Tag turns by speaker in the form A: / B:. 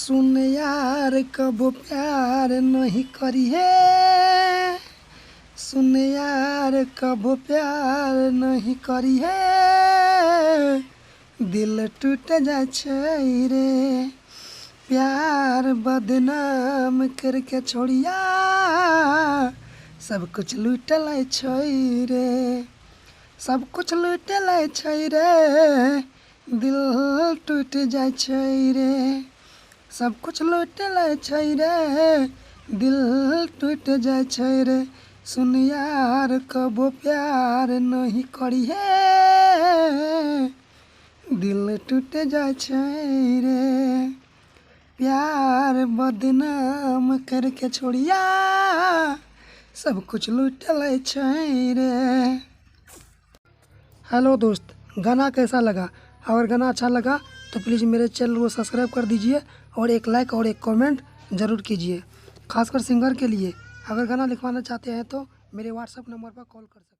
A: सुन यार कबो प्यार नहीं करिहे, सुन यार कबो प्यार नहीं करिहे, दिल टूट जाइ छै रे। प्यार बदनाम करके छोड़िया, सब कुछ लूट लै छै रे, सब कुछ लूट लै छै रे, दिल टूटि जाइ छै रे, सब कुछ लूटि लै छै रे, दिल टूटि जाइ छै रे। सुन यार कबो प्यार नहीं करिहे, दिल टूटि जाइ छै रे। प्यार बदनाम करके छोड़िया, सब कुछ लूटि लै छै रे। हेलो दोस्त, गाना कैसा लगा? अगर गाना अच्छा लगा तो प्लीज़ मेरे चैनल को सब्सक्राइब कर दीजिए और एक लाइक और एक कमेंट ज़रूर कीजिए। खासकर सिंगर के लिए अगर गाना लिखवाना चाहते हैं तो मेरे व्हाट्सअप नंबर पर कॉल कर सकते हैं।